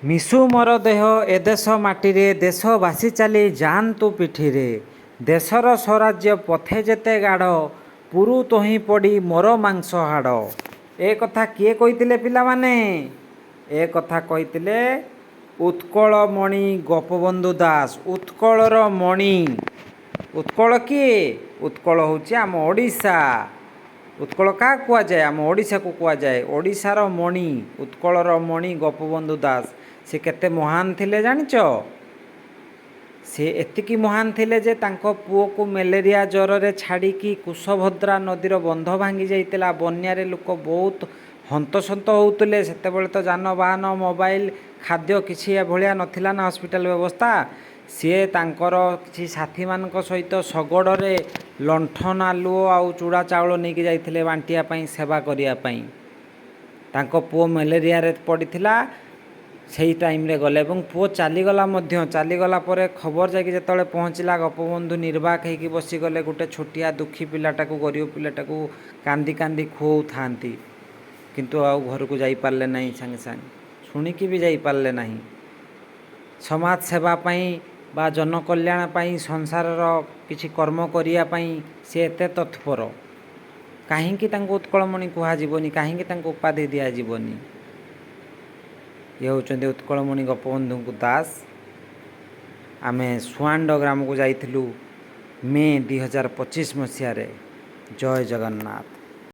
ମିଶୁ ମୋର ଦେହ ଏ ଦେଶ ମାଟିରେ, ଦେଶ ବାସି ଚାଲି ଯାଆନ୍ତୁ ପିଠିରେ। ଦେଶର ସ୍ୱରାଜ୍ୟ ପଥେ ଯେତେ ଗାଢ଼, ପୁରୁ ତହିଁ ପଡ଼ି ମୋର ମାଂସ ହାଡ଼। ଏ କଥା କିଏ କହିଥିଲେ ପିଲାମାନେ? ଏ କଥା କହିଥିଲେ ଉତ୍କଳମଣି ଗୋପବନ୍ଧୁ ଦାସ। ଉତ୍କଳର ମଣି। ଉତ୍କଳ କିଏ? ଉତ୍କଳ ହେଉଛି ଆମ ଓଡ଼ିଶା। ଉତ୍କଳ କାହାକୁ କୁହାଯାଏ? ଆମ ଓଡ଼ିଶାକୁ କୁହାଯାଏ। ଓଡ଼ିଶାର ମଣି, ଉତ୍କଳର ମଣି ଗୋପବନ୍ଧୁ ଦାସ। ସେ କେତେ ମହାନ ଥିଲେ ଜାଣିଛ? ସେ ଏତିକି ମହାନ ଥିଲେ ଯେ ତାଙ୍କ ପୁଅକୁ ମ୍ୟାଲେରିଆ ଜ୍ୱରରେ ଛାଡ଼ିକି, କୁଶଭଦ୍ରା ନଦୀର ବନ୍ଧ ଭାଙ୍ଗି ଯାଇଥିଲା, ବନ୍ୟାରେ ଲୋକ ବହୁତ ହନ୍ତସନ୍ତ ହେଉଥିଲେ। ସେତେବେଳେ ତ ଯାନବାହନ, ମୋବାଇଲ, ଖାଦ୍ୟ କିଛି ଏଭଳିଆ ନଥିଲା ନା ହସ୍ପିଟାଲ ବ୍ୟବସ୍ଥା। ସିଏ ତାଙ୍କର କିଛି ସାଥୀମାନଙ୍କ ସହିତ ଶଗଡ଼ରେ ଲଣ୍ଠନ ଆଲୁଅ ଆଉ ଚୁଡ଼ା ଚାଉଳ ନେଇକି ଯାଇଥିଲେ ବାଣ୍ଟିବା ପାଇଁ, ସେବା କରିବା ପାଇଁ। ତାଙ୍କ ପୁଅ ମ୍ୟାଲେରିଆରେ ପଡ଼ିଥିଲା, ସେଇ ଟାଇମ୍ରେ ଗଲେ ଏବଂ ପୁଅ ଚାଲିଗଲା ମଧ୍ୟ। ଚାଲିଗଲା ପରେ ଖବର ଯାଇକି ଯେତେବେଳେ ପହଞ୍ଚିଲା, ଗୋପବନ୍ଧୁ ନିର୍ବାକ ହେଇକି ବସିଗଲେ। ଗୋଟେ ଛୋଟିଆ ଦୁଃଖୀ ପିଲାଟାକୁ, ଗରିବ ପିଲାଟାକୁ କାନ୍ଦି କାନ୍ଦି ଖୁଅଉଥାନ୍ତି, କିନ୍ତୁ ଆଉ ଘରକୁ ଯାଇପାରିଲେ ନାହିଁ। ସାଙ୍ଗେ ସାଙ୍ଗେ ଶୁଣିକି ବି ଯାଇପାରିଲେ ନାହିଁ। ସମାଜ ସେବା ପାଇଁ ବା ଜନକଲ୍ୟାଣ ପାଇଁ, ସଂସାରର କିଛି କର୍ମ କରିବା ପାଇଁ ସେ ଏତେ ତତ୍ପର। କାହିଁକି ତାଙ୍କୁ ଉତ୍କଳମଣି କୁହାଯିବନି? କାହିଁକି ତାଙ୍କୁ ଉପାଧି ଦିଆଯିବନି? ଇଏ ହେଉଛନ୍ତି ଉତ୍କଳମଣି ଗୋପବନ୍ଧୁଙ୍କୁ ଦାସ। ଆମେ ସୁଆଣ୍ଡ ଗ୍ରାମକୁ ଯାଇଥିଲୁ ମେ 2025 ମସିହାରେ। ଜୟ ଜଗନ୍ନାଥ।